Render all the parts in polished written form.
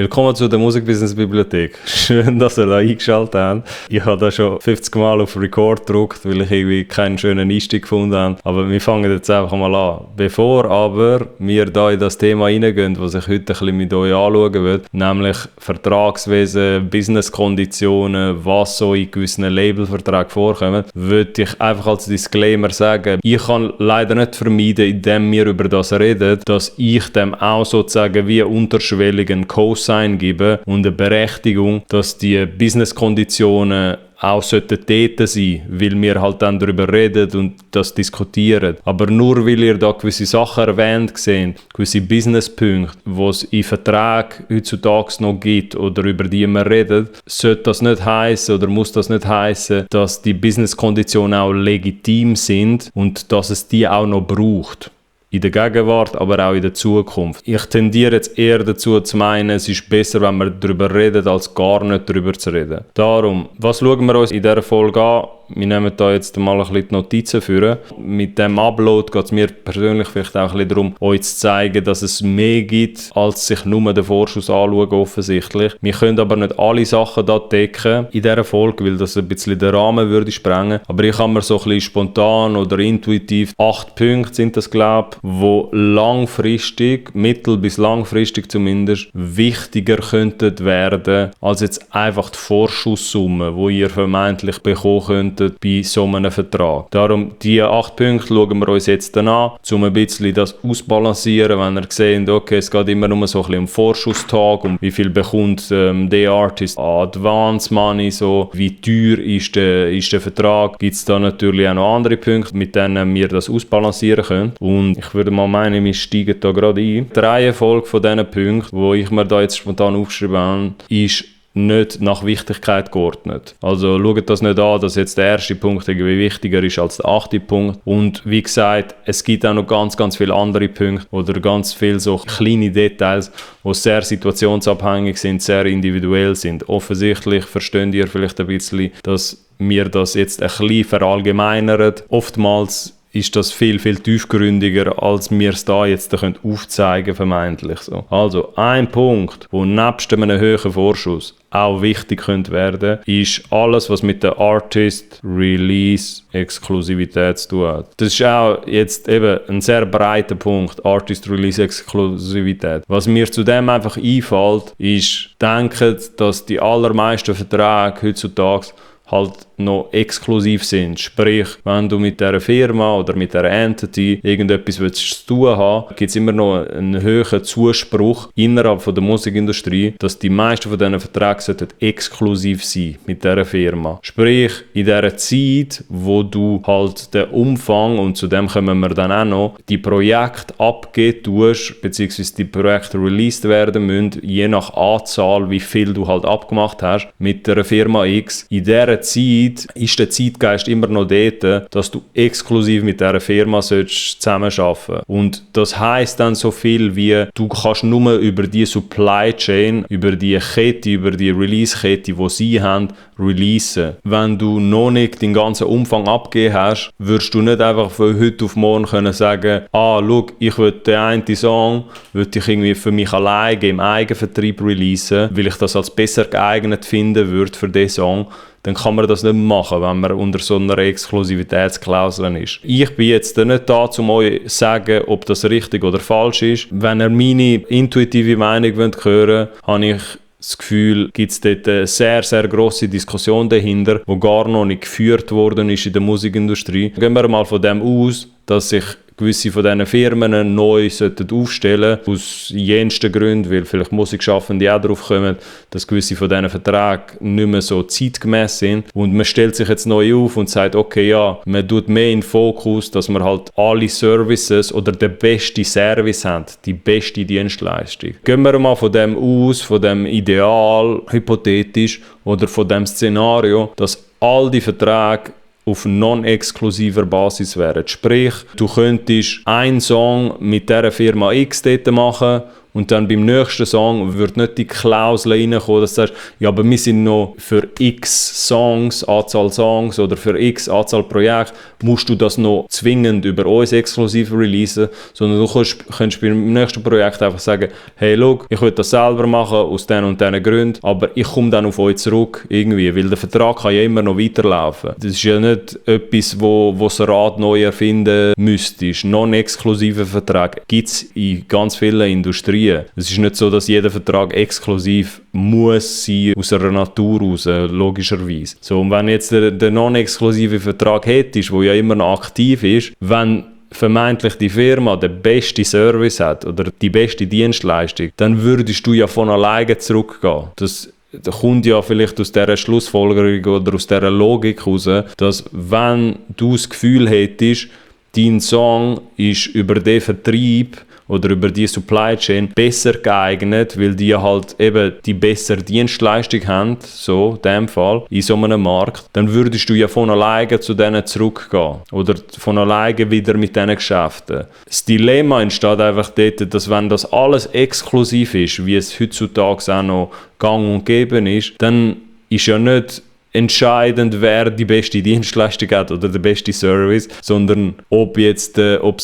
Willkommen zu der Musikbusiness-Bibliothek. Schön, dass ihr da eingeschaltet habt. Ich habe da schon 50 Mal auf Record gedrückt, weil ich irgendwie keinen schönen Einstieg gefunden habe. Aber wir fangen jetzt einfach mal an. Bevor aber wir da in das Thema reingehen, was ich heute ein bisschen mit euch anschauen will, nämlich Vertragswesen, Businesskonditionen, was so in gewissen Labelverträgen vorkommt, würde ich einfach als Disclaimer sagen, ich kann leider nicht vermeiden, indem wir über das reden, dass ich dem auch sozusagen wie unterschwelligen Co-Sign geben und eine Berechtigung, dass die Businesskonditionen auch dort sein, weil wir halt dann darüber reden und das diskutieren. Aber nur weil ihr da gewisse Sachen erwähnt seht, gewisse Businesspunkte, die es in Verträgen heutzutage noch gibt oder über die wir reden, sollte das nicht heissen oder muss das nicht heissen, dass die Businesskonditionen auch legitim sind und dass es die auch noch braucht. In der Gegenwart, aber auch in der Zukunft. Ich tendiere jetzt eher dazu zu meinen, es ist besser, wenn wir darüber reden, als gar nicht darüber zu reden. Darum, was schauen wir uns in dieser Folge an? Wir nehmen da jetzt mal ein bisschen die Notizen für. Mit dem Upload geht es mir persönlich vielleicht auch ein bisschen darum, euch zu zeigen, dass es mehr gibt, als sich nur den Vorschuss anschauen, offensichtlich. Wir können aber nicht alle Sachen da decken in dieser Folge, weil das ein bisschen den Rahmen würde sprengen. Aber ich habe mir so ein bisschen spontan oder intuitiv 8 Punkte sind das, glaube ich, die langfristig, mittel- bis langfristig zumindest, wichtiger könnten werden, als jetzt einfach die Vorschusssumme, die ihr vermeintlich bekommen könnt bei so einem Vertrag. Darum, diese 8 Punkte schauen wir uns jetzt an, um ein bisschen das ausbalancieren, wenn ihr seht, okay, es geht immer nur so ein bisschen um Vorschusstag, um wie viel bekommt der Artist Advance Money, so, wie teuer ist der Vertrag. Gibt es da natürlich auch noch andere Punkte, mit denen wir das ausbalancieren können. Und ich würde mal meinen, wir steigen da gerade ein. Die Reihenfolge von diesen Punkten, die ich mir da jetzt spontan aufgeschrieben habe, ist nicht nach Wichtigkeit geordnet. Also schaut das nicht an, dass jetzt der erste Punkt irgendwie wichtiger ist als der 8. Punkt. Und wie gesagt, es gibt auch noch ganz, ganz viele andere Punkte oder ganz viele so kleine Details, die sehr situationsabhängig sind, sehr individuell sind. Offensichtlich versteht ihr vielleicht ein bisschen, dass wir das jetzt ein bisschen verallgemeinern. Oftmals ist das viel, viel tiefgründiger, als wir es da jetzt aufzeigen können, vermeintlich so. Also, ein Punkt, der nebst einem hohen Vorschuss auch wichtig könnte werden, ist alles, was mit der Artist-Release-Exklusivität zu tun hat. Das ist auch jetzt eben ein sehr breiter Punkt, Artist-Release-Exklusivität. Was mir zu dem einfach einfällt, ist, denkt, dass die allermeisten Verträge heutzutage halt noch exklusiv sind. Sprich, wenn du mit dieser Firma oder mit dieser Entity irgendetwas zu tun haben, gibt es immer noch einen hohen Zuspruch innerhalb von der Musikindustrie, dass die meisten von diesen Verträgen exklusiv sein mit dieser Firma. Sprich, in dieser Zeit, wo du halt den Umfang, und zu dem kommen wir dann auch noch, die Projekte abgeben tust, beziehungsweise die Projekte released werden müssen, je nach Anzahl, wie viel du halt abgemacht hast mit der Firma X. In dieser Zeit ist der Zeitgeist immer noch dort, dass du exklusiv mit dieser Firma zusammenarbeiten. Und das heisst dann so viel wie, du kannst nur über die Supply Chain, über die Kette, über die Release-Kette, die sie haben, releasen. Wenn du noch nicht den ganzen Umfang abgegeben hast, wirst du nicht einfach von heute auf morgen können sagen, schau, ich will den einen Song, will ich irgendwie für mich alleine im Eigenvertrieb releasen, weil ich das als besser geeignet finden würde für diesen Song. Dann kann man das nicht machen, wenn man unter so einer Exklusivitätsklausel ist. Ich bin jetzt nicht da, um euch zu sagen, ob das richtig oder falsch ist. Wenn ihr meine intuitive Meinung hören wollt, habe ich das Gefühl, gibt es dort eine sehr, sehr grosse Diskussion dahinter, die gar noch nicht geführt worden ist in der Musikindustrie. Gehen wir mal von dem aus, dass sich gewisse von diesen Firmen neu aufstellen sollten, aus jensten Gründen, weil vielleicht Musikschaffende auch darauf kommen, dass gewisse von diesen Verträgen nicht mehr so zeitgemäß sind. Und man stellt sich jetzt neu auf und sagt, okay, ja, man tut mehr in den Fokus, dass man halt alle Services oder den besten Service hat, die beste Dienstleistung. Gehen wir mal von dem aus, von dem Ideal, hypothetisch, oder von dem Szenario, dass all die Verträge auf non-exklusiver Basis wären. Sprich, du könntest einen Song mit dieser Firma X dort machen und dann beim nächsten Song wird nicht die Klausel reinkommen, dass du sagst, ja, aber wir sind noch für x Songs, Anzahl Songs oder für x Anzahl Projekte, musst du das noch zwingend über uns exklusiv releasen, sondern du kannst beim nächsten Projekt einfach sagen, hey, look, ich will das selber machen, aus diesen und diesen Gründen, aber ich komme dann auf euch zurück, irgendwie, weil der Vertrag kann ja immer noch weiterlaufen. Das ist ja nicht etwas, wo das Rad neu erfinden müsstest. Non-exklusive Verträge gibt es in ganz vielen Industrien. Es ist nicht so, dass jeder Vertrag exklusiv muss sein, aus einer Natur raus, logischerweise. So, und wenn jetzt der non-exklusive Vertrag hättest, der ja immer noch aktiv ist, wenn vermeintlich die Firma den besten Service hat oder die beste Dienstleistung, dann würdest du ja von alleine zurückgehen. Das kommt ja vielleicht aus dieser Schlussfolgerung oder aus dieser Logik heraus, dass wenn du das Gefühl hättest, dein Song ist über den Vertrieb oder über die Supply Chain besser geeignet, weil die halt eben die bessere Dienstleistung haben, so in dem Fall, in so einem Markt, dann würdest du ja von alleine zu denen zurückgehen oder von alleine wieder mit diesen Geschäften. Das Dilemma entsteht einfach dort, dass wenn das alles exklusiv ist, wie es heutzutage auch noch gang und gäbe ist, dann ist ja nicht entscheidend, wer die beste Dienstleistung hat oder der beste Service, sondern ob es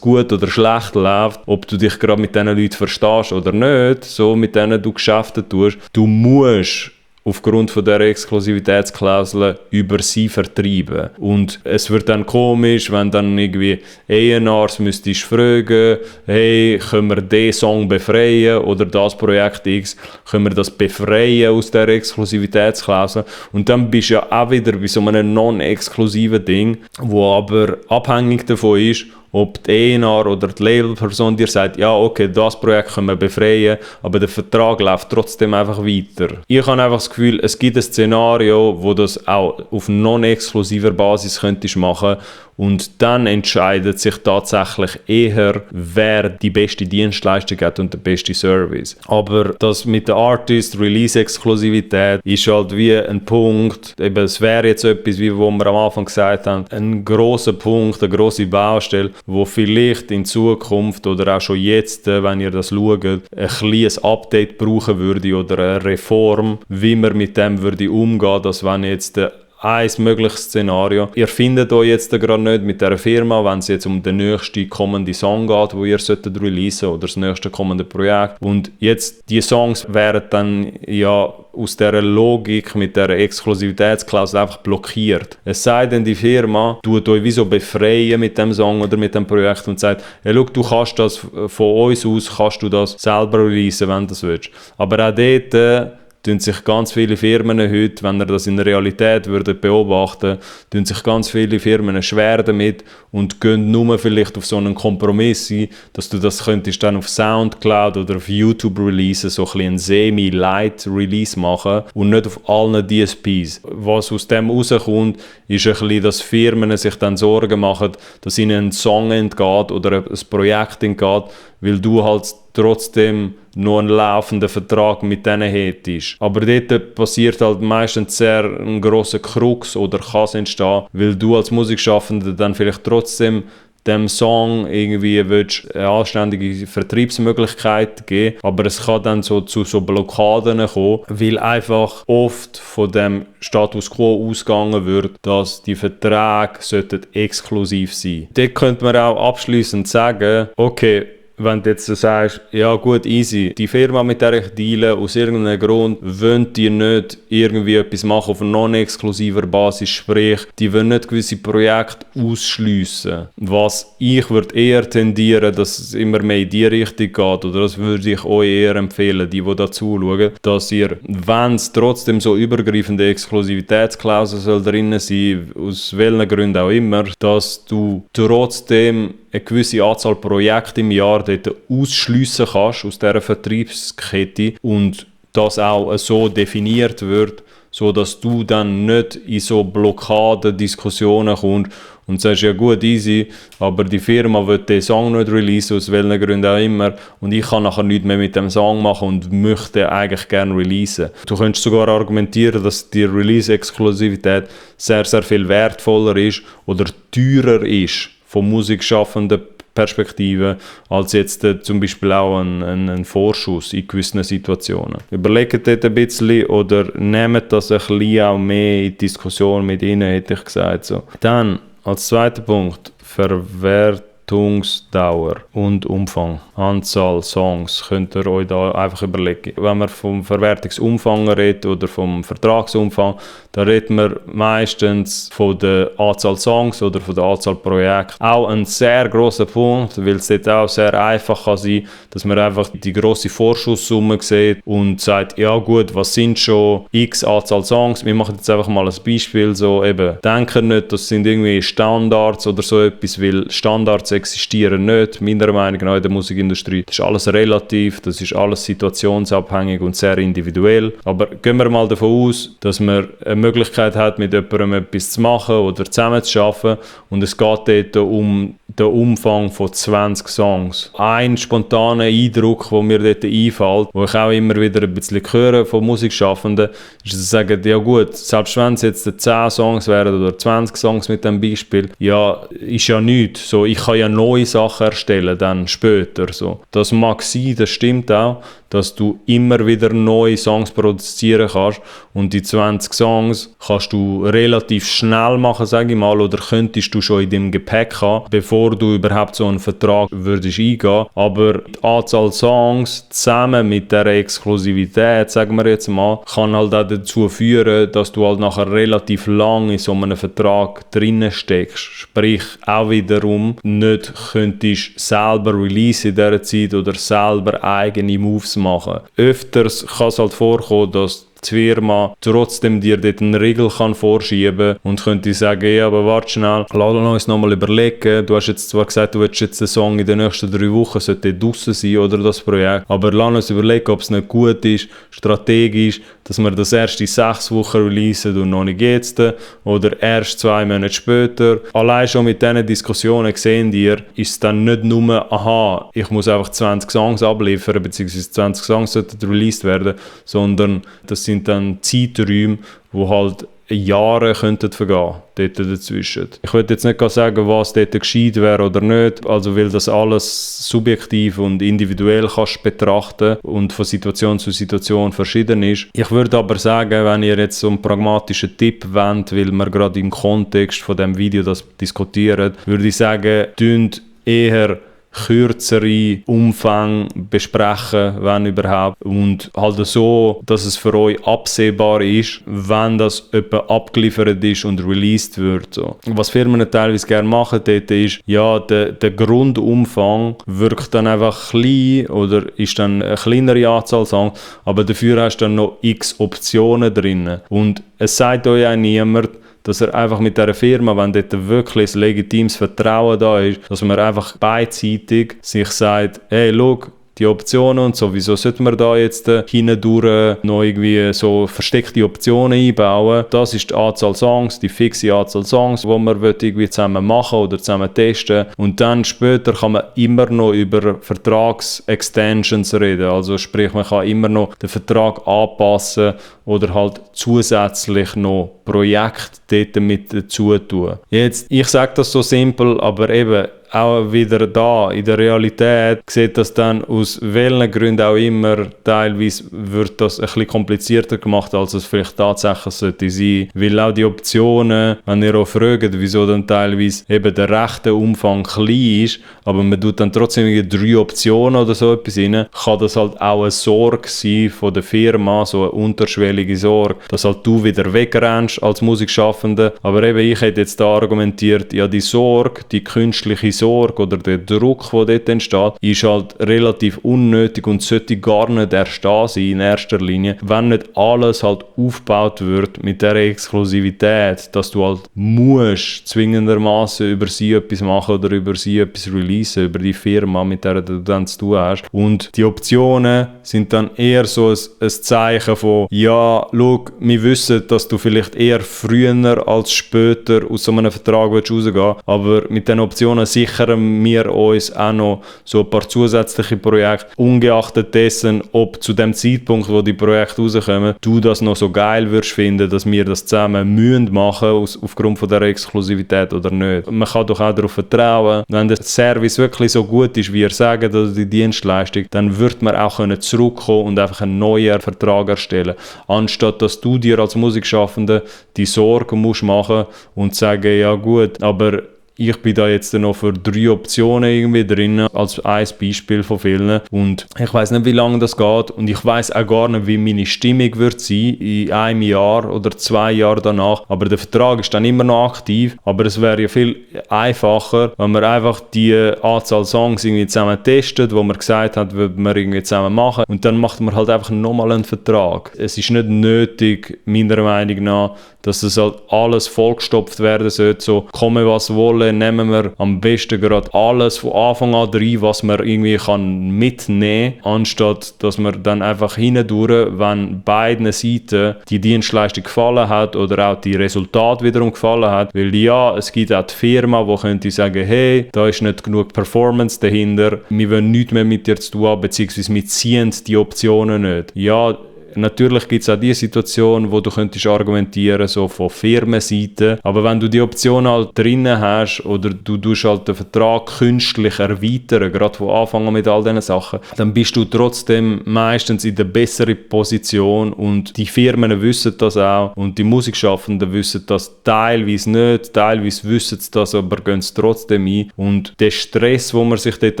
gut oder schlecht läuft, ob du dich gerade mit diesen Leuten verstehst oder nicht, so mit denen du Geschäfte tust. Du musst aufgrund von dieser Exklusivitätsklausel über sie vertreiben. Und es wird dann komisch, wenn dann irgendwie A&Rs müsstest fragen, hey, können wir diesen Song befreien oder das Projekt X, können wir das befreien aus dieser Exklusivitätsklausel? Und dann bist du ja auch wieder bei so einem non-exklusiven Ding, wo aber abhängig davon ist, ob die A&R oder die Labelperson dir sagt, ja okay, das Projekt können wir befreien, aber der Vertrag läuft trotzdem einfach weiter. Ich habe einfach das Gefühl, es gibt ein Szenario, wo das auch auf non-exklusiver Basis könntest machen und dann entscheidet sich tatsächlich eher, wer die beste Dienstleistung hat und der beste Service. Aber das mit der Artist-Release-Exklusivität ist halt wie ein Punkt, eben, es wäre jetzt etwas, wie wir am Anfang gesagt haben, ein grosser Punkt, eine grosse Baustelle, wo vielleicht in Zukunft oder auch schon jetzt, wenn ihr das schaut, ein kleines Update brauchen würde oder eine Reform, wie man mit dem würde umgehen, dass wenn jetzt ein mögliches Szenario. Ihr findet euch jetzt gerade nicht mit dieser Firma, wenn es jetzt um den nächsten kommenden Song geht, wo ihr solltet releasen oder das nächste kommende Projekt. Und jetzt, die Songs wären dann ja aus dieser Logik mit dieser Exklusivitätsklausel einfach blockiert. Es sei denn, die Firma tut euch wie so befreien mit dem Song oder mit dem Projekt und sagt, hey, schau, du kannst das von uns aus, kannst du das selber releasen, wenn du das willst. Aber auch dort tun sich ganz viele Firmen heute, wenn ihr das in der Realität würdet beobachten, tun sich ganz viele Firmen schwer damit und gehen nur vielleicht auf so einen Kompromiss ein, dass du das könntest dann auf Soundcloud oder auf YouTube releasen, so ein bisschen einen Semi-Light-Release machen und nicht auf allen DSPs. Was aus dem rauskommt, ist ein bisschen, dass Firmen sich dann Sorgen machen, dass ihnen ein Song entgeht oder ein Projekt entgeht, weil du halt trotzdem noch einen laufenden Vertrag mit denen hättest. Aber dort passiert halt meistens sehr ein grosser Krux oder kann es entstehen, weil du als Musikschaffender dann vielleicht trotzdem dem Song irgendwie willst eine anständige Vertriebsmöglichkeit geben, aber es kann dann so zu so Blockaden kommen, weil einfach oft von dem Status quo ausgegangen wird, dass die Verträge exklusiv sein sollten. Dort könnte man auch abschliessend sagen, okay, wenn du jetzt so sagst, ja gut, easy, die Firma, mit der ich deale, aus irgendeinem Grund, wollen die nicht irgendwie etwas machen auf non-exklusiver Basis, sprich, die wollen nicht gewisse Projekte ausschliessen. Was ich würde eher tendieren, dass es immer mehr in die Richtung geht, oder das würde ich euch eher empfehlen, die dazu schauen, dass ihr, wenn es trotzdem so übergreifende Exklusivitätsklauseln soll drin sein, aus welchen Gründen auch immer, dass du trotzdem eine gewisse Anzahl Projekte im Jahr dort ausschliessen kannst aus dieser Vertriebskette und das auch so definiert wird, so dass du dann nicht in so Blockaden-Diskussionen kommst und sagst, ja gut, easy, aber die Firma will den Song nicht releasen, aus welchen Gründen auch immer, und ich kann nachher nichts mehr mit dem Song machen und möchte eigentlich gerne releasen. Du könntest sogar argumentieren, dass die Release-Exklusivität sehr, sehr viel wertvoller ist oder teurer ist von Musikschaffenden Perspektive als jetzt zum Beispiel auch ein Vorschuss in gewissen Situationen. Überlegt dort ein bisschen oder nehmt das ein bisschen auch mehr in die Diskussion mit ihnen, hätte ich gesagt. So. Dann, als zweiter Punkt, Verwertungsdauer und Umfang. Anzahl Songs könnt ihr euch da einfach überlegen. Wenn man vom Verwertungsumfang redet oder vom Vertragsumfang, da reden wir meistens von der Anzahl Songs oder von der Anzahl Projekte. Auch ein sehr grosser Punkt, weil es dort auch sehr einfach kann sein, dass man einfach die grosse Vorschusssumme sieht und sagt, ja gut, was sind schon x Anzahl Songs? Wir machen jetzt einfach mal ein Beispiel, so eben, denken nicht, das sind irgendwie Standards oder so etwas, weil Standards existieren nicht, meiner Meinung nach in der Musikindustrie. Das ist alles relativ, das ist alles situationsabhängig und sehr individuell. Aber gehen wir mal davon aus, dass man eine Möglichkeit hat, mit jemandem etwas zu machen oder zusammen zu arbeiten und es geht dort um den Umfang von 20 Songs. Ein spontaner Eindruck, der mir dort einfällt, wo ich auch immer wieder ein bisschen höre von Musikschaffenden, ist, dass sie sagen, ja gut, selbst wenn es jetzt 10 Songs wären oder 20 Songs mit dem Beispiel, ja, ist ja nichts. So, ich kann ja neue Sachen erstellen, dann später. So. Das mag sein, das stimmt auch, dass du immer wieder neue Songs produzieren kannst und die 20 Songs kannst du relativ schnell machen, sage ich mal, oder könntest du schon in deinem Gepäck haben, bevor du überhaupt so einen Vertrag würdest eingehen. Aber die Anzahl Songs zusammen mit der Exklusivität, sagen wir jetzt mal, kann halt auch dazu führen, dass du halt nachher relativ lang in so einem Vertrag drinnen steckst. Sprich, auch wiederum nicht könntest selber release in dieser Zeit oder selber eigene Moves machen. Öfters kann es halt vorkommen, dass die Firma trotzdem dir dort einen Riegel kann vorschieben und könnte sagen, ja, aber warte schnell, lass uns nochmal überlegen, du hast jetzt zwar gesagt, du willst jetzt den Song in den nächsten 3 Wochen sollte draussen sein oder das Projekt, aber lass uns überlegen, ob es nicht gut ist, strategisch, dass wir das erst in 6 Wochen releasen und noch nicht jetzt oder erst 2 Monate später. Allein schon mit diesen Diskussionen sehen dir, ist es dann nicht nur, aha, ich muss einfach 20 Songs abliefern, beziehungsweise 20 Songs sollten released werden, sondern das sind dann Zeiträume, wo halt Jahre könnten vergehen, dort dazwischen. Ich würde jetzt nicht sagen, was dort gescheit wäre oder nicht, also weil das alles subjektiv und individuell kannst betrachten und von Situation zu Situation verschieden ist. Ich würde aber sagen, wenn ihr jetzt so einen pragmatischen Tipp wollt, weil wir gerade im Kontext von dem Video das diskutieren, würde ich sagen, tönt eher kürzere Umfänge besprechen, wenn überhaupt. Und halt so, dass es für euch absehbar ist, wenn das etwa abgeliefert ist und released wird. So. Was Firmen teilweise gerne machen dort ist, ja, der Grundumfang wirkt dann einfach klein oder ist dann eine kleinere Anzahl Songs, aber dafür hast du dann noch x Optionen drin. Und es sagt euch auch niemand, dass er einfach mit dieser Firma, wenn dort wirklich ein legitimes Vertrauen da ist, dass man einfach beidseitig sich sagt, hey, schau, die Optionen und so, wieso sollten wir da jetzt hindurch noch irgendwie so versteckte Optionen einbauen? Das ist die Anzahl Songs, die fixe Anzahl Songs, die man irgendwie zusammen machen oder zusammen testen. Und dann später kann man immer noch über Vertragsextensions reden. Also sprich, man kann immer noch den Vertrag anpassen oder halt zusätzlich noch Projekte dort mit dazu tun. Jetzt, ich sage das so simpel, aber eben auch wieder da, in der Realität sieht das dann aus welchen Gründen auch immer, teilweise wird das ein bisschen komplizierter gemacht, als es vielleicht tatsächlich sollte sein. Weil auch die Optionen, wenn ihr auch fragt, wieso dann teilweise eben der rechte Umfang klein ist, aber man tut dann trotzdem 3 Optionen oder so etwas rein, kann das halt auch eine Sorge sein von der Firma, so eine unterschwellige Sorge, dass halt du wieder wegrennst als Musikschaffender. Aber eben, ich hätte jetzt da argumentiert, ja, die Sorge, die künstliche Sorge oder der Druck, der dort entsteht, ist halt relativ unnötig und sollte gar nicht erst da sein in erster Linie, wenn nicht alles halt aufgebaut wird mit der Exklusivität, dass du halt musst zwingendermaßen über sie etwas machen oder über sie etwas releasen, über die Firma, mit der du dann zu tun hast. Und die Optionen sind dann eher so ein Zeichen von, ja, ja, schau, wir wissen, dass du vielleicht eher früher als später aus so einem Vertrag rausgehen willst, aber mit diesen Optionen sichern wir uns auch noch so ein paar zusätzliche Projekte, ungeachtet dessen, ob zu dem Zeitpunkt, wo die Projekte rauskommen, du das noch so geil würdest finden, dass wir das zusammen müssen machen, aufgrund von der Exklusivität oder nicht. Man kann doch auch darauf vertrauen, wenn der Service wirklich so gut ist, wie ihr sagt, oder die Dienstleistung, dann wird man auch zurückkommen und einfach einen neuen Vertrag erstellen. Anstatt dass du dir als Musikschaffender die Sorgen musst machen und sagen, ja gut, aber ich bin da jetzt noch für 3 Optionen irgendwie drin, als ein Beispiel von vielen. Und ich weiss nicht, wie lange das geht. Und ich weiss auch gar nicht, wie meine Stimmung wird sein in einem Jahr oder 2 Jahren danach. Aber der Vertrag ist dann immer noch aktiv. Aber es wäre ja viel einfacher, wenn man einfach die Anzahl Songs irgendwie zusammen testet, wo man gesagt hat, würden wir irgendwie zusammen machen. Und dann macht man halt einfach nochmal einen Vertrag. Es ist nicht nötig, meiner Meinung nach, dass das halt alles vollgestopft werden sollte. So, komme was wolle, nehmen wir am besten gerade alles von Anfang an rein, was man irgendwie kann mitnehmen kann, anstatt dass man dann einfach hindurch, wenn beiden Seiten die Dienstleistung gefallen hat oder auch die Resultate wiederum gefallen hat, weil ja, es gibt auch die Firma, die könnte sagen, hey, da ist nicht genug Performance dahinter, wir wollen nichts mehr mit dir zu tun haben, beziehungsweise wir ziehen die Optionen nicht. Ja, natürlich gibt es auch die Situation, wo du könntest argumentieren, so von Firmenseite. Aber wenn du die Option halt drinnen hast oder du tust halt den Vertrag künstlich erweitern, gerade von Anfang an mit all diesen Sachen, dann bist du trotzdem meistens in der besseren Position und die Firmen wissen das auch und die Musikschaffenden wissen das teilweise nicht, teilweise wissen sie das, aber gehen es trotzdem ein. Und der Stress, wo man sich dort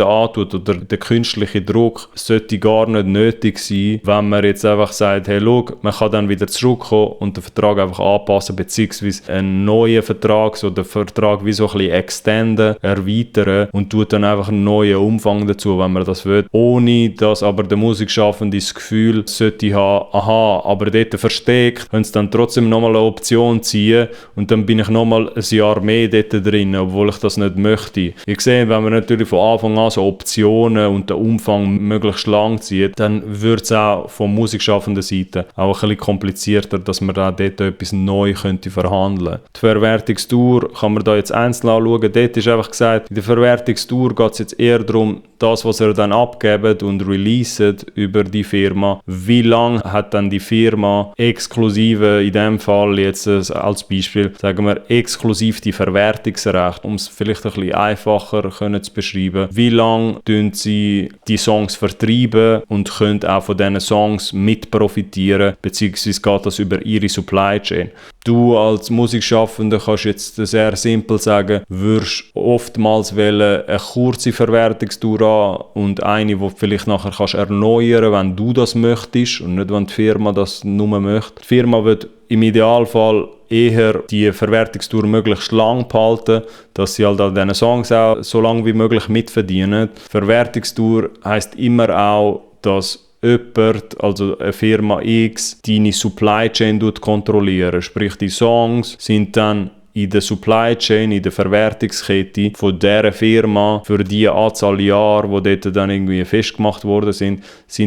antut oder der künstliche Druck, sollte gar nicht nötig sein, wenn man jetzt einfach sagt, hey, schau, man kann dann wieder zurückkommen und den Vertrag einfach anpassen, beziehungsweise einen neuen Vertrag, so den Vertrag wie so ein bisschen extenden, erweitern und tut dann einfach einen neuen Umfang dazu, wenn man das will. Ohne dass aber der Musikschaffende das Gefühl sollte haben, aha, aber dort versteckt, können sie dann trotzdem nochmal eine Option ziehen und dann bin ich nochmal ein Jahr mehr dort drin, obwohl ich das nicht möchte. Ich sehe, wenn man natürlich von Anfang an so Optionen und den Umfang möglichst lang zieht, dann wird es auch vom Musikschaffenden Seite auch ein bisschen komplizierter, dass man da dort etwas neu könnte verhandeln. Die Verwertungstour kann man da jetzt einzeln anschauen. Dort ist einfach gesagt, in der Verwertungstour geht es jetzt eher darum, das, was ihr dann abgebt und releaset über die Firma, wie lange hat dann die Firma exklusive, in dem Fall jetzt als Beispiel, sagen wir exklusiv die Verwertungsrechte, um es vielleicht ein bisschen einfacher können zu beschreiben. Wie lange tun sie die Songs vertreiben und können auch von diesen Songs mit profitieren, beziehungsweise geht das über ihre Supply Chain. Du als Musikschaffender kannst jetzt sehr simpel sagen, würdest oftmals eine kurze Verwertungstour an und eine, die vielleicht nachher kannst erneuern, wenn du das möchtest und nicht, wenn die Firma das nur möchte. Die Firma wird im Idealfall eher die Verwertungstour möglichst lang behalten, dass sie halt an diesen Songs auch so lange wie möglich mitverdienen. Verwertungstour heisst immer auch, dass jemand, also eine Firma X, deine Supply Chain kontrollieren. Sprich, die Songs sind dann in der Supply Chain, in der Verwertungskette von dieser Firma für die Anzahl Jahre, die dort dann irgendwie festgemacht worden sind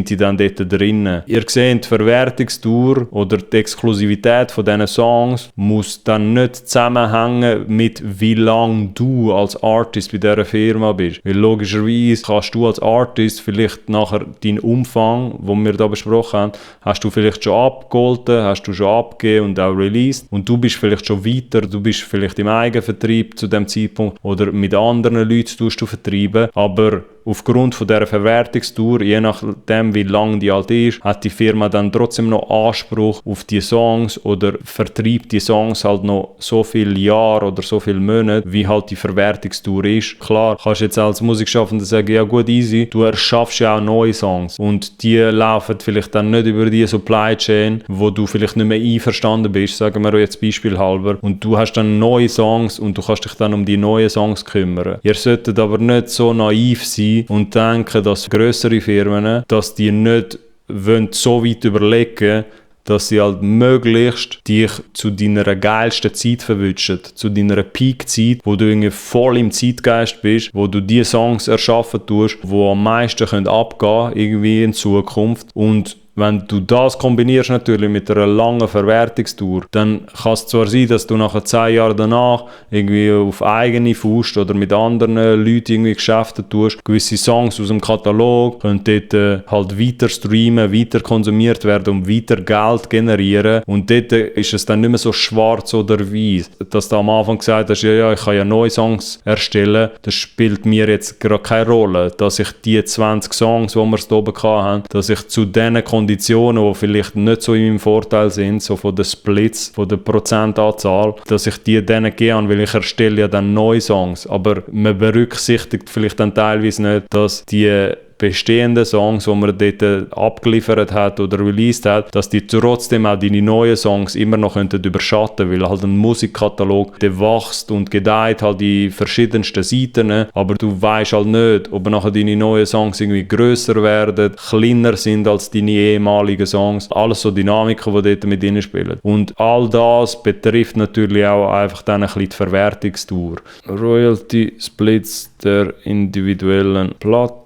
die dann dort drinnen. Ihr seht, die Verwertungstour oder die Exklusivität von diesen Songs muss dann nicht zusammenhängen mit wie lange du als Artist bei dieser Firma bist. Weil logischerweise kannst du als Artist vielleicht nachher deinen Umfang, den wir da besprochen haben, hast du vielleicht schon abgeholten, hast du schon abgegeben und auch released und du bist vielleicht schon weiter, du bist vielleicht im Eigenvertrieb zu dem Zeitpunkt oder mit anderen Leuten tust du vertreiben, aber aufgrund von dieser Verwertungstour, je nachdem wie lang die halt ist, hat die Firma dann trotzdem noch Anspruch auf die Songs oder vertreibt die Songs halt noch so viele Jahre oder so viele Monate, wie halt die Verwertungstour ist. Klar, kannst du jetzt als Musikschaffender sagen, ja gut, easy, du erschaffst ja auch neue Songs und die laufen vielleicht dann nicht über die Supply Chain, wo du vielleicht nicht mehr einverstanden bist, sagen wir jetzt beispielhalber, und du hast dann neue Songs und du kannst dich dann um die neuen Songs kümmern. Ihr solltet aber nicht so naiv sein und denken, dass grössere Firmen, dass die nicht so weit überlegen, dass sie halt möglichst dich zu deiner geilsten Zeit verwünschen, zu deiner Peak-Zeit, wo du irgendwie voll im Zeitgeist bist, wo du die Songs erschaffen tust, die am meisten abgehen können, irgendwie in Zukunft. Und wenn du das kombinierst natürlich mit einer langen Verwertungstour, dann kann es zwar sein, dass du nachher 10 Jahre danach irgendwie auf eigene Faust oder mit anderen Leuten irgendwie Geschäfte tust, gewisse Songs aus dem Katalog können dort halt weiter streamen, weiter konsumiert werden und weiter Geld generieren. Und dort ist es dann nicht mehr so schwarz oder weiß. Dass du am Anfang gesagt hast, ja, ich kann ja neue Songs erstellen, das spielt mir jetzt gerade keine Rolle. Dass ich die 20 Songs, die wir da oben hatten, dass ich zu diesen Konditionen, die vielleicht nicht so in meinem Vorteil sind, so von den Splits, von der Prozentanzahl, dass ich die denen gebe, weil ich erstelle ja dann neue Songs. Aber man berücksichtigt vielleicht dann teilweise nicht, dass die bestehenden Songs, die man dort abgeliefert hat oder released hat, dass die trotzdem auch deine neuen Songs immer noch überschatten könnten, weil halt ein Musikkatalog, der wächst und gedeiht halt die verschiedensten Seiten, aber du weißt halt nicht, ob nachher deine neuen Songs irgendwie grösser werden, kleiner sind als deine ehemaligen Songs, alles so Dynamiken, die dort mit drin spielen. Und all das betrifft natürlich auch einfach dann ein bisschen die Verwertungstour. Royalty Splits der individuellen Plattformen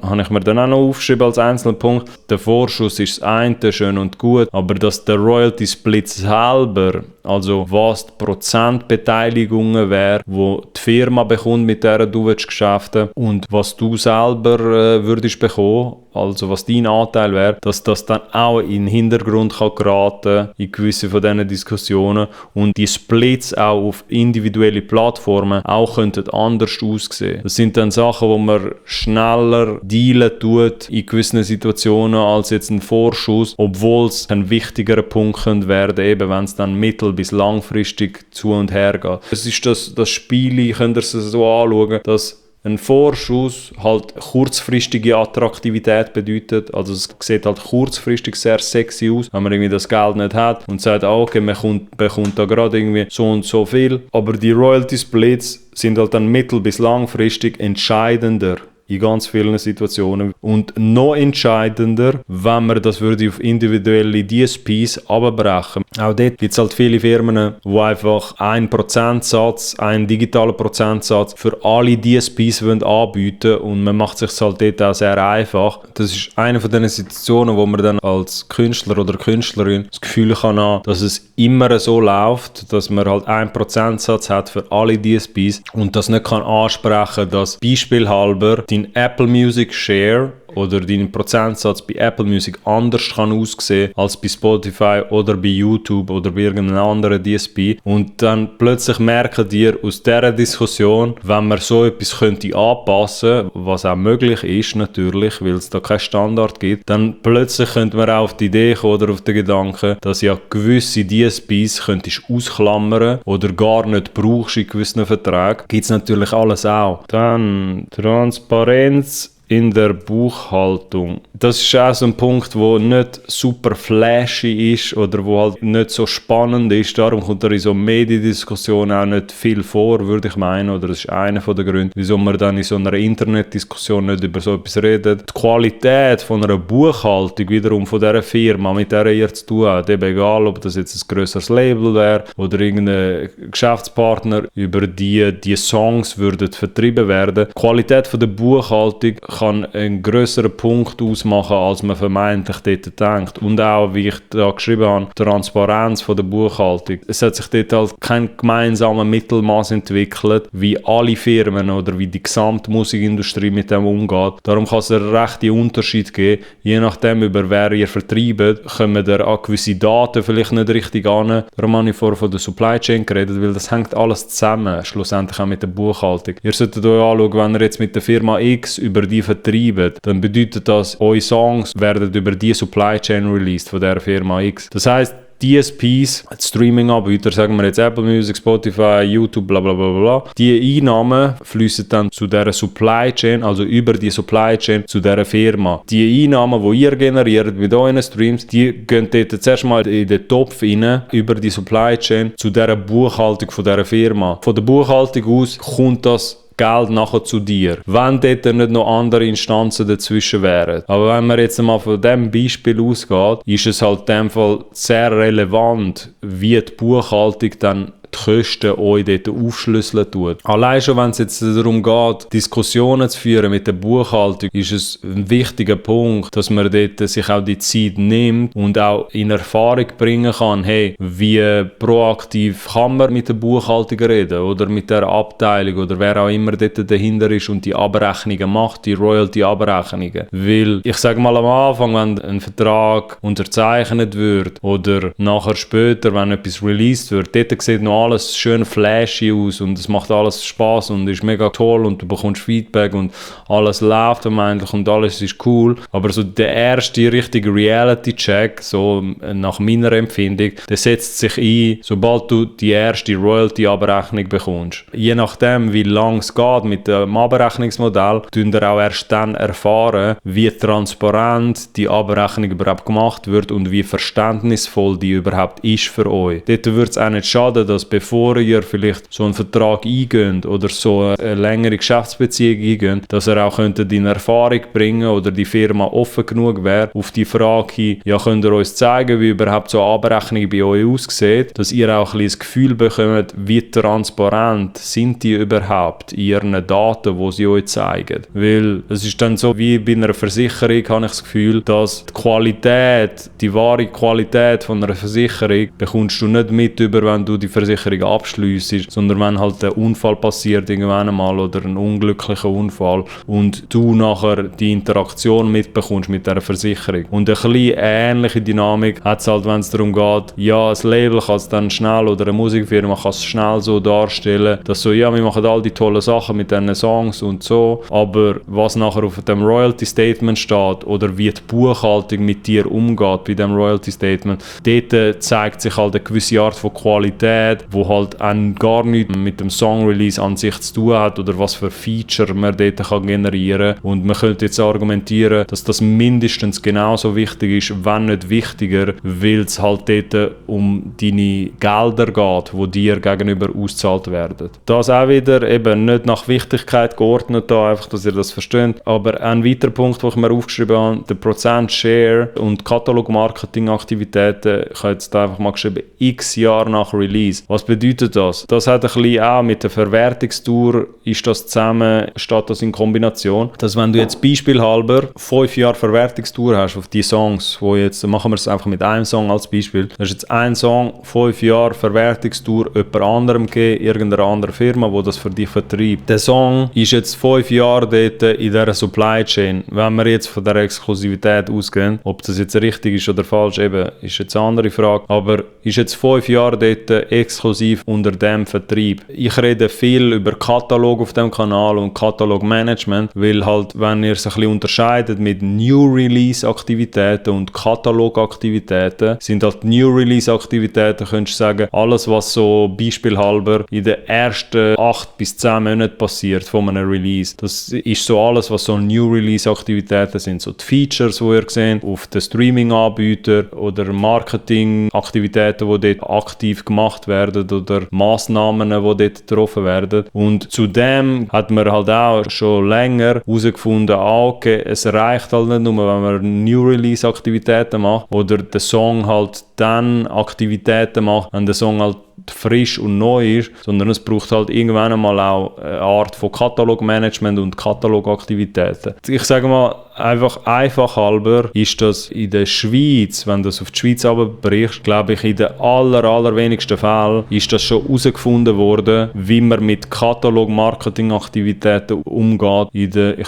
habe ich mir dann auch noch aufgeschrieben als einzelnen Punkt. Der Vorschuss ist das eine, schön und gut, aber dass der Royalty Split selber, also was die Prozentbeteiligungen wäre, die die Firma bekommt, mit der du geschäften willst, und was du selber würdest bekommen, also was dein Anteil wäre, dass das dann auch in den Hintergrund kann geraten in gewisse von diesen Diskussionen und die Splits auch auf individuelle Plattformen auch könnten anders aussehen. Das sind dann Sachen, wo man schneller dealen tut in gewissen Situationen als jetzt ein Vorschuss, obwohl es ein wichtigerer Punkt könnte werden, eben wenn es dann mittel- bis langfristig zu und her geht. Es ist das Spiel, könnt ihr es so anschauen, dass ein Vorschuss halt kurzfristige Attraktivität bedeutet. Also es sieht halt kurzfristig sehr sexy aus, wenn man irgendwie das Geld nicht hat und sagt, okay, man bekommt da gerade irgendwie so und so viel. Aber die Royalty Splits sind halt dann mittel- bis langfristig entscheidender in ganz vielen Situationen. Und noch entscheidender, wenn man das würde auf individuelle DSPs abbrechen. Auch dort gibt es halt viele Firmen, die einfach einen Prozentsatz, einen digitalen Prozentsatz für alle DSPs anbieten wollen und man macht es sich halt dort auch sehr einfach. Das ist eine von diesen Situationen, wo man dann als Künstler oder Künstlerin das Gefühl kann haben, dass es immer so läuft, dass man halt einen Prozentsatz hat für alle DSPs und das nicht kann ansprechen, dass beispielhalber dein Apple Music Share oder dein Prozentsatz bei Apple Music anders kann aussehen als bei Spotify oder bei YouTube oder bei irgendeinem anderen DSP. Und dann plötzlich merken dir aus dieser Diskussion, wenn man so etwas könnte anpassen, was auch möglich ist natürlich, weil es da keinen Standard gibt, dann plötzlich könnte man auch auf die Idee kommen oder auf den Gedanken, dass ja gewisse DSPs könntest ausklammern oder gar nicht brauchst in gewissen Verträgen. Gibt es natürlich alles auch. Dann Transparenz in der Buchhaltung. Das ist auch so ein Punkt, der nicht super flashy ist oder wo halt nicht so spannend ist. Darum kommt in so Mediendiskussionen auch nicht viel vor, würde ich meinen. Oder das ist einer der Gründe, wieso man dann in so einer Internetdiskussion nicht über so etwas redet. Die Qualität von einer Buchhaltung wiederum von dieser Firma, mit der ihr zu tun habt, eben egal, ob das jetzt ein grösseres Label wäre oder irgendein Geschäftspartner, über die Songs würden vertrieben werden. Die Qualität von der Buchhaltung kann einen grösseren Punkt ausmachen, als man vermeintlich dort denkt. Und auch, wie ich da geschrieben habe, die Transparenz von der Buchhaltung. Es hat sich dort halt kein gemeinsamer Mittelmaß entwickelt, wie alle Firmen oder wie die gesamte Musikindustrie mit dem umgeht. Darum kann es einen rechten Unterschied geben. Je nachdem, über wer ihr vertreibt, kommen da an gewisse Daten vielleicht nicht richtig an. Darum habe ich vorher von der Supply Chain geredet, weil das hängt alles zusammen, schlussendlich auch mit der Buchhaltung. Ihr solltet euch anschauen, wenn ihr jetzt mit der Firma X über die vertreiben, dann bedeutet das, eure Songs werden über die Supply Chain released von der Firma X. Das heisst, DSPs, Streaming-Anbieter, sagen wir jetzt Apple Music, Spotify, YouTube, bla bla bla bla, die Einnahmen fließen dann zu dieser Supply Chain, also über die Supply Chain zu dieser Firma. Die Einnahmen, die ihr generiert mit euren Streams, die gehen dort zuerst mal in den Topf rein, über die Supply Chain zu dieser Buchhaltung von dieser Firma. Von der Buchhaltung aus kommt das Geld nachher zu dir, wenn dort nicht noch andere Instanzen dazwischen wären. Aber wenn man jetzt mal von diesem Beispiel ausgeht, ist es halt in dem Fall sehr relevant, wie die Buchhaltung dann die Kosten euch dort aufschlüsseln tut. Allein schon, wenn es jetzt darum geht, Diskussionen zu führen mit der Buchhaltung, ist es ein wichtiger Punkt, dass man dort sich auch die Zeit nimmt und auch in Erfahrung bringen kann, hey, wie proaktiv kann man mit der Buchhaltung reden oder mit der Abteilung oder wer auch immer dort dahinter ist und die Abrechnungen macht, die Royalty-Abrechnungen. Weil, ich sage mal am Anfang, wenn ein Vertrag unterzeichnet wird oder nachher später, wenn etwas released wird, dort sieht noch alles schön flashy aus und es macht alles Spaß und ist mega toll und du bekommst Feedback und alles läuft eigentlich und alles ist cool. Aber so der erste richtige Reality-Check, so nach meiner Empfindung, der setzt sich ein, sobald du die erste Royalty-Abrechnung bekommst. Je nachdem, wie lang es geht mit dem Abrechnungsmodell, tun wir auch erst dann erfahren, wie transparent die Abrechnung überhaupt gemacht wird und wie verständnisvoll die überhaupt ist für euch. Dort würde es auch nicht schaden, dass bevor ihr vielleicht so einen Vertrag eingeht oder so eine längere Geschäftsbeziehung eingeht, dass ihr auch könntet in Erfahrung bringen oder die Firma offen genug wäre, auf die Frage hin, ja, könnt ihr uns zeigen, wie überhaupt so eine Abrechnung bei euch aussieht, dass ihr auch ein bisschen das Gefühl bekommt, wie transparent sind die überhaupt in ihren Daten, die sie euch zeigen. Weil es ist dann so wie bei einer Versicherung, habe ich das Gefühl, dass die Qualität, die wahre Qualität von einer Versicherung bekommst du nicht mit über, wenn du die Versicherung abschliessest, sondern wenn halt ein Unfall passiert irgendwann einmal oder ein unglücklicher Unfall und du nachher die Interaktion mitbekommst mit dieser Versicherung. Und eine bisschen ähnliche Dynamik hat es halt, wenn es darum geht, ja, das Label kann es dann schnell oder eine Musikfirma kann es schnell so darstellen, dass so, ja, wir machen all die tollen Sachen mit diesen Songs und so, aber was nachher auf dem Royalty Statement steht oder wie die Buchhaltung mit dir umgeht bei dem Royalty Statement, dort zeigt sich halt eine gewisse Art von Qualität, wo halt auch gar nichts mit dem Song Release an sich zu tun hat oder was für Feature man dort kann generieren kann. Und man könnte jetzt argumentieren, dass das mindestens genauso wichtig ist, wenn nicht wichtiger, weil es halt dort um deine Gelder geht, die dir gegenüber ausgezahlt werden. Das auch wieder eben nicht nach Wichtigkeit geordnet, da, einfach, dass ihr das versteht. Aber ein weiterer Punkt, den ich mir aufgeschrieben habe, der Prozent-Share und Katalog-Marketing-Aktivitäten, ich habe jetzt einfach mal geschrieben, x Jahre nach Release. Was bedeutet das? Das hat ein bisschen auch mit der Verwertungstour, ist das zusammen, steht das in Kombination, dass wenn du jetzt beispielhalber 5 Jahre Verwertungstour hast auf die Songs, wo jetzt, machen wir es einfach mit einem Song als Beispiel, das ist jetzt ein Song, 5 Jahre Verwertungstour jemand anderem gegeben, irgendeiner anderen Firma, die das für dich vertreibt. Der Song ist jetzt 5 Jahre dort in dieser Supply Chain. Wenn wir jetzt von der Exklusivität ausgehen, ob das jetzt richtig ist oder falsch, eben, ist jetzt eine andere Frage, aber ist jetzt 5 Jahre dort exklusiv unter dem Vertrieb. Ich rede viel über Katalog auf dem Kanal und Katalogmanagement, weil halt, wenn ihr es ein bisschen unterscheidet mit New Release Aktivitäten und Katalogaktivitäten, sind halt New Release Aktivitäten, könntest du sagen, alles was so beispielhalber in den ersten 8 bis 10 Monaten passiert von einem Release. Das ist so alles, was so New Release Aktivitäten sind, so die Features, die ihr seht, auf den Streaming-Anbietern oder Marketing-Aktivitäten, die dort aktiv gemacht werden oder Massnahmen, die dort getroffen werden. Und zudem hat man halt auch schon länger herausgefunden, okay, es reicht halt nicht nur, wenn man New Release Aktivitäten macht oder der Song halt dann Aktivitäten macht, wenn der Song halt frisch und neu ist, sondern es braucht halt irgendwann einmal auch eine Art von Katalogmanagement und Katalogaktivitäten. Ich sage mal, einfach halber ist das in der Schweiz, wenn du das auf die Schweiz runterbrichst, glaube ich, in den allerwenigsten Fällen ist das schon herausgefunden worden, wie man mit Katalog-Marketing-Aktivitäten umgeht, in den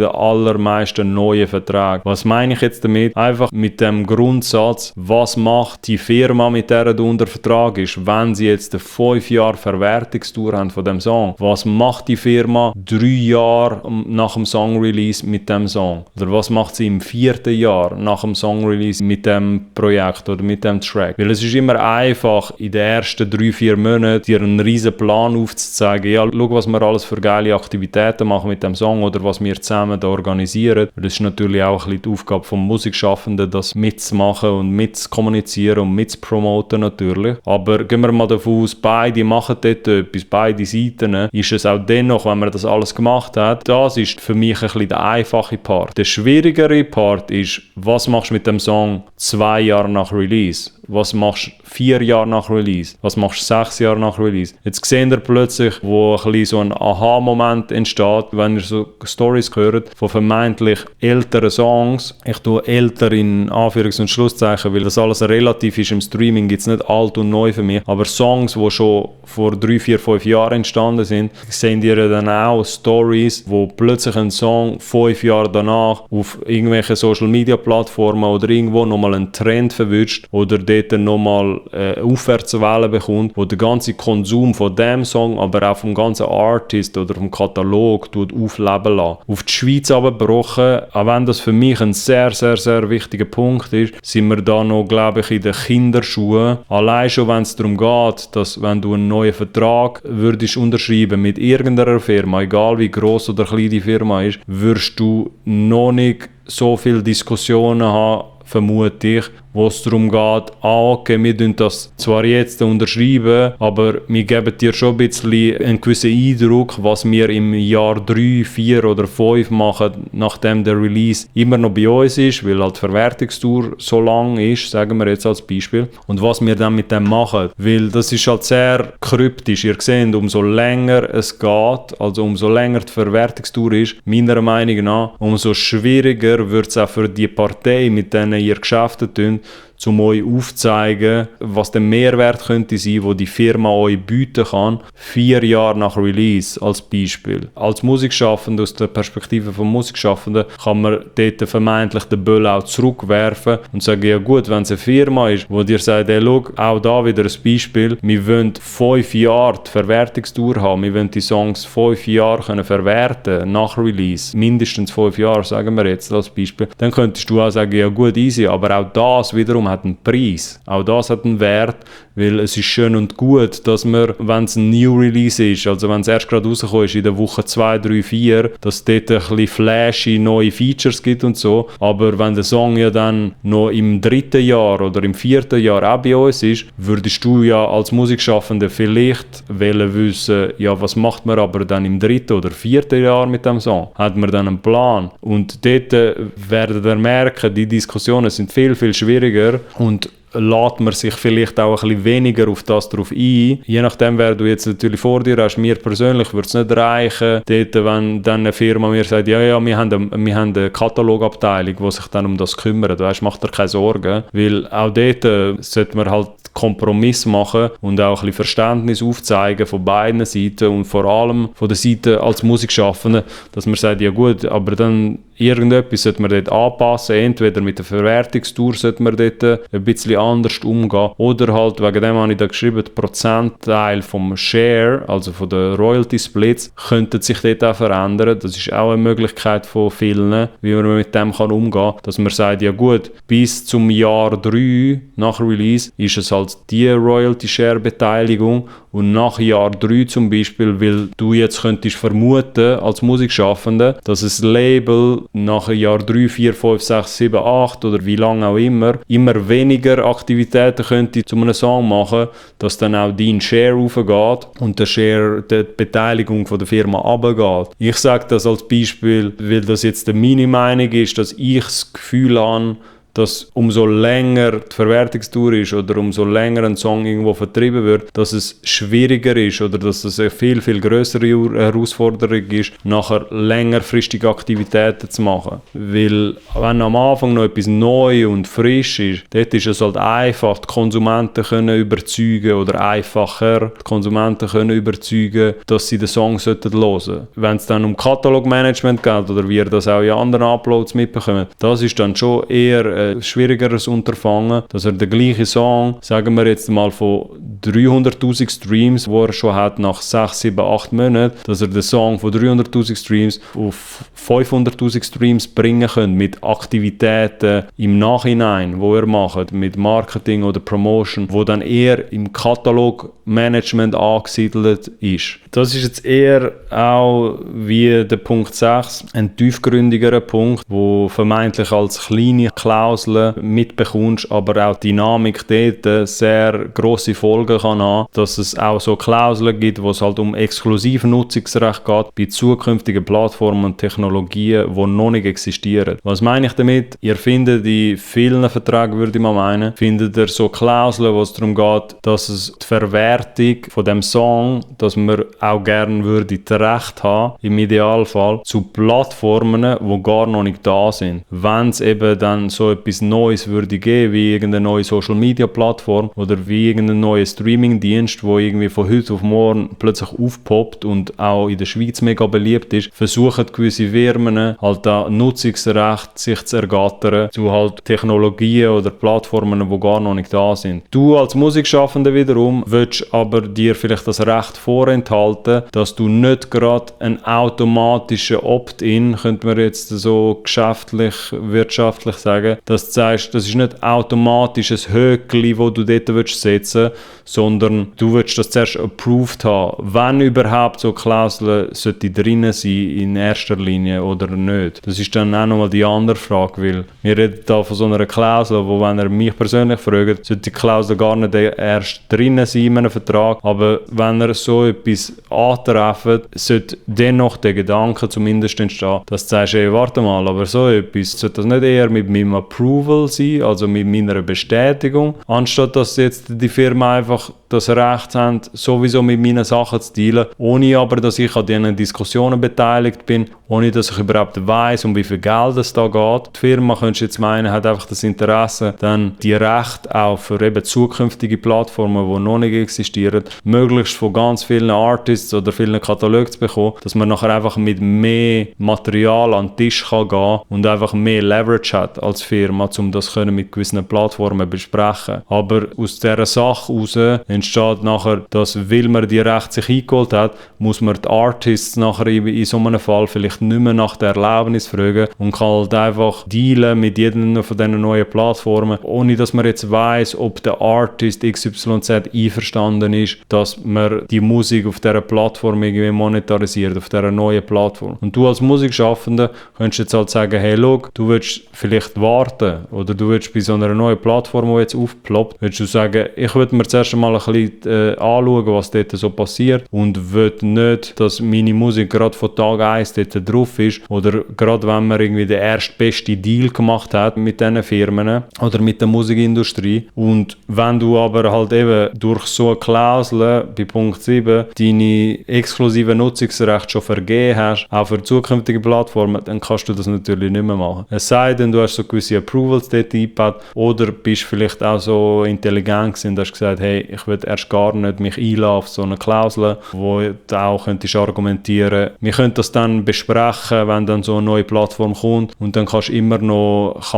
allermeisten neuen Verträgen. Was meine ich jetzt damit? Einfach mit dem Grundsatz, was macht die Firma, mit der du unter Vertrag ist, wenn sie jetzt eine 5 Jahre Verwertungstour haben von dem Song. Was macht die Firma 3 Jahre nach dem Song-Release mit dem Song? Oder was macht sie im 4. Jahr nach dem Song-Release mit dem Projekt oder mit dem Track? Weil es ist immer einfach, in den ersten 3-4 Monaten dir einen riesen Plan aufzuzeigen. Ja, schau, was wir alles für geile Aktivitäten machen mit dem Song oder was wir zusammen da organisieren. Das ist natürlich auch ein bisschen die Aufgabe vom Musikschaffenden, das mitzumachen und mitzukommunizieren und mitzupromoten natürlich. Aber gehen wir mal davon aus, beide machen dort etwas, beide Seiten, ist es auch dennoch, wenn man das alles gemacht hat, das ist für mich ein bisschen der einfache Part. Der schwierigere Part ist, was machst du mit dem Song 2 Jahre nach Release? was machst du 4 Jahre nach Release? Was machst du 6 Jahre nach Release? Jetzt seht ihr plötzlich, wo ein bisschen so ein Aha-Moment entsteht, wenn ihr so Stories hört von vermeintlich älteren Songs. Ich tue älter in Anführungs- und Schlusszeichen, weil das alles relativ ist. Im Streaming gibt es nicht alt und neu für mich. Aber Songs, die schon vor 3, 4, 5 Jahren entstanden sind, sehen ihr dann auch Stories, wo plötzlich ein Song 5 Jahre danach auf irgendwelchen Social-Media-Plattformen oder irgendwo nochmal einen Trend verwünscht oder dort nochmal Aufwärtswellen bekommt, wo der ganze Konsum von dem Song, aber auch vom ganzen Artist oder vom Katalog aufleben lässt. Auf die Schweiz abgebrochen, auch wenn das für mich ein sehr, sehr, sehr wichtiger Punkt ist, sind wir da noch, glaube ich, in den Kinderschuhen. Allein schon, wenn es darum geht, dass wenn du einen neuen Vertrag würdest unterschreiben mit irgendeiner Firma, egal wie gross oder klein die Firma ist, wirst du noch nicht so viele Diskussionen haben, vermute ich, wo es darum geht, okay, wir tun das zwar jetzt unterschreiben, aber wir geben dir schon ein bisschen einen gewissen Eindruck, was wir im Jahr 3, 4 oder 5 machen, nachdem der Release immer noch bei uns ist, weil halt die Verwertungstour so lang ist, sagen wir jetzt als Beispiel, und was wir dann mit dem machen, weil das ist halt sehr kryptisch. Ihr seht, umso länger es geht, also umso länger die Verwertungstour ist, meiner Meinung nach, umso schwieriger wird es auch für die Partei, mit denen ihr Geschäfte tun, um euch aufzuzeigen, was der Mehrwert könnte sein, wo die Firma euch bieten kann, 4 Jahre nach Release als Beispiel. Als Musikschaffender, aus der Perspektive von Musikschaffenden, kann man dort vermeintlich den Böll auch zurückwerfen und sagen, ja gut, wenn es eine Firma ist, wo dir sagt, hey, schau, auch da wieder ein Beispiel, wir wollen 5 Jahre die Verwertungstour haben, wir wollen die Songs 5 Jahre können verwerten nach Release, mindestens 5 Jahre, sagen wir jetzt als Beispiel, dann könntest du auch sagen, ja gut, easy, aber auch das wiederum hat einen Preis. Auch das hat einen Wert, weil es ist schön und gut, dass man, wenn es ein New Release ist, also wenn es erst gerade rausgekommen ist, in der Woche 2, 3, 4, dass es dort ein bisschen flashy neue Features gibt und so, aber wenn der Song ja dann noch im 3. Jahr oder im 4. Jahr auch bei uns ist, würdest du ja als Musikschaffender vielleicht wissen, ja, was macht man aber dann im 3. oder 4. Jahr mit dem Song? Hat man dann einen Plan? Und dort werdet ihr merken, die Diskussionen sind viel, viel schwieriger und lässt man sich vielleicht auch ein bisschen weniger auf das drauf ein. Je nachdem, wer du jetzt natürlich vor dir hast, mir persönlich würde es nicht reichen, dort, wenn dann eine Firma mir sagt, ja, wir haben eine Katalogabteilung, die sich dann um das kümmert, weißt, macht dir keine Sorgen, weil auch dort sollte man halt Kompromiss machen und auch ein bisschen Verständnis aufzeigen von beiden Seiten und vor allem von der Seite als Musikschaffende, dass man sagt, ja gut, aber dann irgendetwas sollte man dort anpassen, entweder mit der Verwertungstour sollte man dort ein bisschen anders umgehen oder halt, wegen dem habe ich da geschrieben, der Prozentteil vom Share, also von den Royalty Splits, könnte sich dort auch verändern. Das ist auch eine Möglichkeit von vielen, wie man mit dem kann umgehen kann, dass man sagt, ja gut, bis zum Jahr 3 nach Release ist es halt die Royalty Share Beteiligung und nach Jahr 3 zum Beispiel, weil du jetzt könntest vermuten als Musikschaffender, dass das Label nach Jahr 3, 4, 5, 6, 7, 8 oder wie lange auch immer weniger Aktivitäten könnte zu einem Song machen, dass dann auch dein Share raufgeht und der Share, die Beteiligung von der Firma runtergeht. Ich sage das als Beispiel, weil das jetzt meine Meinung ist, dass ich das Gefühl habe, dass umso länger die Verwertungstour ist oder umso länger ein Song irgendwo vertrieben wird, dass es schwieriger ist oder dass es eine viel, viel größere Herausforderung ist, nachher längerfristige Aktivitäten zu machen. Weil wenn am Anfang noch etwas neu und frisch ist, dort ist es halt einfach, die Konsumenten können überzeugen oder einfacher die Konsumenten können überzeugen, dass sie den Song hören sollten. Wenn es dann um Katalogmanagement geht oder wie ihr das auch in anderen Uploads mitbekommt, das ist dann schon eher schwierigeres Unterfangen, dass er den gleichen Song, sagen wir jetzt mal von 300'000 Streams, wo er schon hat nach 6, 7, 8 Monaten, dass er den Song von 300'000 Streams auf 500'000 Streams bringen kann mit Aktivitäten im Nachhinein, wo er macht, mit Marketing oder Promotion, wo dann eher im Katalogmanagement angesiedelt ist. Das ist jetzt eher auch wie der Punkt 6, ein tiefgründigerer Punkt, wo vermeintlich als kleine Klausel Klauseln mitbekommst, aber auch die Dynamik dort sehr grosse Folgen kann haben, dass es auch so Klauseln gibt, wo es halt um exklusive Nutzungsrecht geht bei zukünftigen Plattformen und Technologien, die noch nicht existieren. Was meine ich damit? Ihr findet in vielen Verträgen, würde ich mal meinen, findet ihr so Klauseln, wo es darum geht, dass es die Verwertung von dem Song, dass man auch gerne würde das Recht haben, im Idealfall, zu Plattformen, die gar noch nicht da sind. Wenn es eben dann so etwas Neues würde geben, wie irgendeine neue Social-Media-Plattform oder wie irgendein neuer Streaming-Dienst, wo irgendwie von heute auf morgen plötzlich aufpoppt und auch in der Schweiz mega beliebt ist, versuchen gewisse Firmen halt da Nutzungsrecht sich zu ergattern zu halt Technologien oder Plattformen, die gar noch nicht da sind. Du als Musikschaffender wiederum willst aber dir vielleicht das Recht vorenthalten, dass du nicht gerade einen automatischen Opt-in, könnte man jetzt so geschäftlich, wirtschaftlich sagen, dass du sagst, das ist nicht automatisch ein Höckli, das du dort setzen willst, sondern du willst das zuerst approved haben, wenn überhaupt so Klauseln sollte drinnen sein in erster Linie oder nicht. Das ist dann auch nochmal die andere Frage, weil wir reden da von so einer Klausel, wo, wenn ihr mich persönlich fragt, sollte die Klausel gar nicht erst drinnen sein in einem Vertrag, aber wenn ihr so etwas antreffen, sollte dennoch der Gedanke zumindest entstehen, dass du sagst, hey, warte mal, aber so etwas, sollte das nicht eher mit meinem Approval sein, also mit meiner Bestätigung, anstatt dass jetzt die Firma einfach das Recht haben, sowieso mit meinen Sachen zu dealen, ohne aber, dass ich an diesen Diskussionen beteiligt bin, ohne dass ich überhaupt weiss, um wie viel Geld es da geht. Die Firma, könntest du jetzt meinen, hat einfach das Interesse, dann die Rechte auch für eben zukünftige Plattformen, die noch nicht existieren, möglichst von ganz vielen Artists oder vielen Katalogen zu bekommen, dass man nachher einfach mit mehr Material an den Tisch kann gehen und einfach mehr Leverage hat als Firma, um das können mit gewissen Plattformen besprechen. Aber aus dieser Sache heraus entsteht nachher, dass, weil man die Rechte sich eingeholt hat, muss man die Artists nachher in so einem Fall vielleicht nicht mehr nach der Erlaubnis fragen und kann halt einfach dealen mit jedem von diesen neuen Plattformen, ohne dass man jetzt weiss, ob der Artist XYZ einverstanden ist, dass man die Musik auf dieser Plattform irgendwie monetarisiert, auf dieser neuen Plattform. Und du als Musikschaffender könntest jetzt halt sagen, hey, schau, du willst vielleicht warten oder du willst bei so einer neuen Plattform, die jetzt aufploppt, willst du sagen, ich würde mir zuerst einmal ein bisschen anschauen, was dort so passiert und will nicht, dass meine Musik gerade von Tag 1 dort drauf ist oder gerade wenn man irgendwie den ersten besten Deal gemacht hat mit diesen Firmen oder mit der Musikindustrie. Und wenn du aber halt eben durch so eine Klausel bei Punkt 7 deine exklusive Nutzungsrechte schon vergeben hast, auch für zukünftige Plattformen, dann kannst du das natürlich nicht mehr machen. Es sei denn, du hast so gewisse Approvals dort eingepackt oder bist vielleicht auch so intelligent gewesen und hast gesagt, hey, ich will erst gar nicht mich einlassen auf so eine Klausel, wo du auch könntest argumentieren. Wir können das dann besprechen, wenn dann so eine neue Plattform kommt und dann kann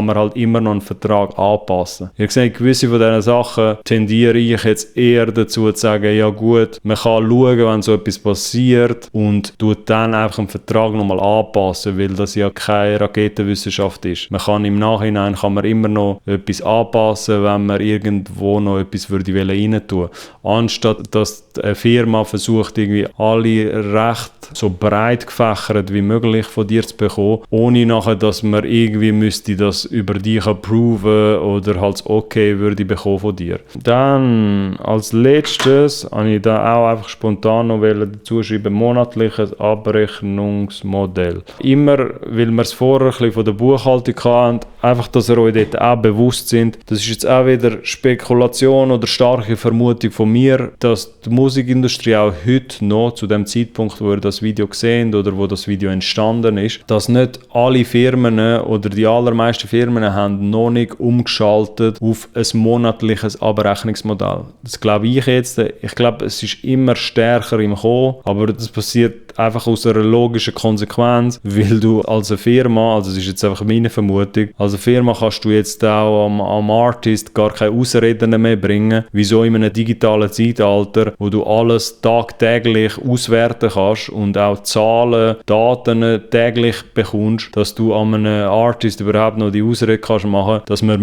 man halt immer noch einen Vertrag anpassen. Ihr seht, gewisse von diesen Sachen tendiere ich jetzt eher dazu zu sagen, ja gut, man kann schauen, wenn so etwas passiert und tut dann einfach einen Vertrag nochmal anpassen, weil das ja keine Raketenwissenschaft ist. Man kann im Nachhinein immer noch etwas anpassen, wenn man irgendwo noch etwas rein tun. Anstatt dass eine Firma versucht, irgendwie alle Rechte so breit gefächert wie möglich von dir zu bekommen, ohne nachher, dass man irgendwie müsste das über dich approven oder halt okay würde bekommen von dir. Dann als letztes habe ich da auch einfach spontan noch dazu schreiben, monatliches Abrechnungsmodell. Immer, weil wir es vorher ein bisschen von der Buchhaltung hatten, einfach, dass ihr euch dort auch bewusst sind. Das ist jetzt auch wieder Spekulation oder starke Vermutung von mir, dass die Musikindustrie auch heute noch, zu dem Zeitpunkt, wo ihr das Video gesehen oder wo das Video entstanden ist, dass nicht alle Firmen oder die allermeisten Firmen haben noch nicht umgeschaltet auf ein monatliches Abrechnungsmodell. Das glaube ich jetzt. Ich glaube, es ist immer stärker im Kommen, aber das passiert einfach aus einer logischen Konsequenz, weil du als eine Firma, also das ist jetzt einfach meine Vermutung, als eine Firma kannst du jetzt auch am Artist gar keine Ausreden mehr bringen, wieso in einem digitalen Zeitalter, wo du alles tagtäglich auswerten kannst und auch Zahlen, Daten täglich bekommst, dass du an einem Artist überhaupt noch die Ausrede kannst machen, dass wir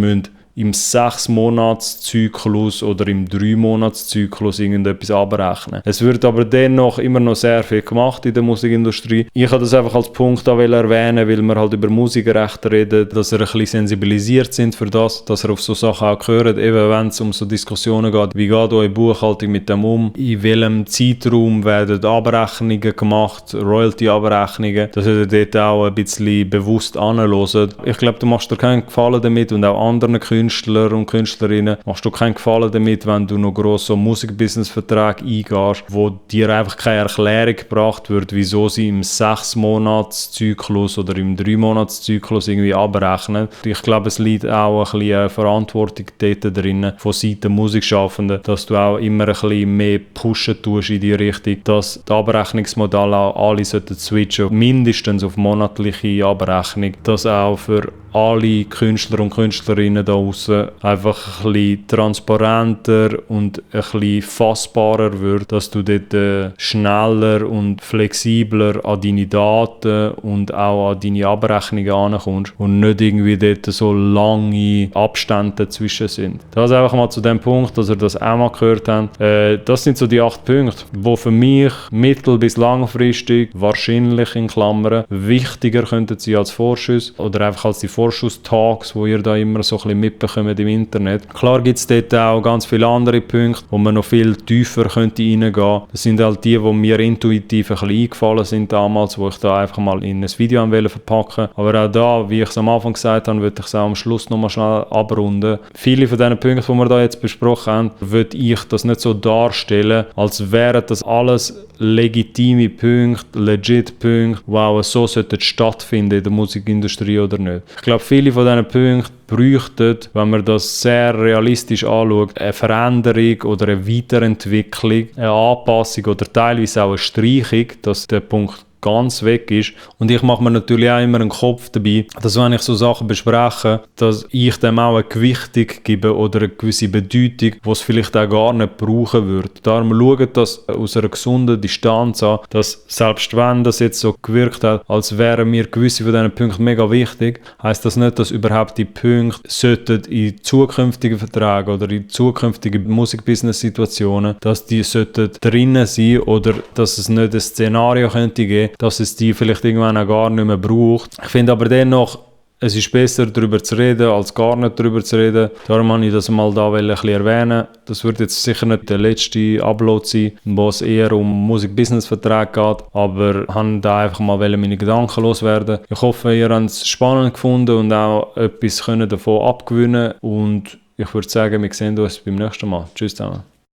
im 6-Monats-Zyklus oder im 3-Monats-Zyklus irgendetwas abrechnen. Es wird aber dennoch immer noch sehr viel gemacht in der Musikindustrie. Ich habe das einfach als Punkt erwähnen, weil wir halt über Musikrechte reden, dass ihr ein bisschen sensibilisiert sind für das, dass ihr auf so Sachen auch hört, eben wenn es um so Diskussionen geht, wie geht eure Buchhaltung mit dem um, in welchem Zeitraum werden Abrechnungen gemacht, Royalty-Abrechnungen, dass ihr dort auch ein bisschen bewusst anhört. Ich glaube, du machst dir keinen Gefallen damit und auch anderen Künstlern und Künstlerinnen machst du keinen Gefallen damit, wenn du noch gross so Musikbusiness-Verträge eingehst, wo dir einfach keine Erklärung gebracht wird, wieso sie im 6-Monats-Zyklus oder im 3-Monats-Zyklus irgendwie abrechnen. Ich glaube, es liegt auch ein bisschen Verantwortung dort drin von Seiten Musikschaffenden, dass du auch immer ein bisschen mehr pushen tust in die Richtung, dass die Abrechnungsmodelle auch alle switchen, mindestens auf monatliche Abrechnung, dass auch für alle Künstler und Künstlerinnen da draussen einfach ein bisschen transparenter und ein bisschen fassbarer wird, dass du dort schneller und flexibler an deine Daten und auch an deine Abrechnungen ankommst und nicht irgendwie dort so lange Abstände dazwischen sind. Das einfach mal zu dem Punkt, dass ihr das auch mal gehört habt. Das sind so die 8 Punkte, die für mich mittel- bis langfristig wahrscheinlich in Klammern wichtiger könnten sein als Vorschüsse oder einfach als die Vorschuss-Talks, die ihr da immer so ein bisschen mitbekommt im Internet. Klar gibt es dort auch ganz viele andere Punkte, wo man noch viel tiefer könnte reingehen könnte. Das sind halt die mir intuitiv ein bisschen eingefallen sind damals, wo ich da einfach mal in ein Video verpacken wollte. Aber auch da, wie ich es am Anfang gesagt habe, würde ich es auch am Schluss nochmal schnell abrunden. Viele von diesen Punkten, die wir da jetzt besprochen haben, würde ich das nicht so darstellen, als wären das alles legitime Punkte, legit Punkte, die auch so stattfinden in der Musikindustrie oder nicht. Ich glaube, viele von diesen Punkten bräuchten, wenn man das sehr realistisch anschaut, eine Veränderung oder eine Weiterentwicklung, eine Anpassung oder teilweise auch eine Streichung, dass der Punkt ganz weg ist. Und ich mache mir natürlich auch immer einen Kopf dabei, dass wenn ich so Sachen bespreche, dass ich dem auch eine Gewichtung gebe oder eine gewisse Bedeutung, die es vielleicht auch gar nicht brauchen würde. Darum schaut das aus einer gesunden Distanz an, dass selbst wenn das jetzt so gewirkt hat, als wären mir gewisse von diesen Punkten mega wichtig, heisst das nicht, dass überhaupt die Punkte sollten in zukünftigen Verträgen oder in zukünftigen Musikbusiness-Situationen, dass die sollten drinnen sein oder dass es nicht ein Szenario könnte geben, dass es die vielleicht irgendwann auch gar nicht mehr braucht. Ich finde aber dennoch, es ist besser, darüber zu reden, als gar nicht darüber zu reden. Darum wollte ich das mal da ein bisschen erwähnen. Das wird jetzt sicher nicht der letzte Upload sein, wo es eher um Musik-Business-Verträge geht, aber ich wollte da einfach mal meine Gedanken loswerden. Ich hoffe, ihr habt es spannend gefunden und auch etwas davon abgewinnen können. Und ich würde sagen, wir sehen uns beim nächsten Mal. Tschüss zusammen.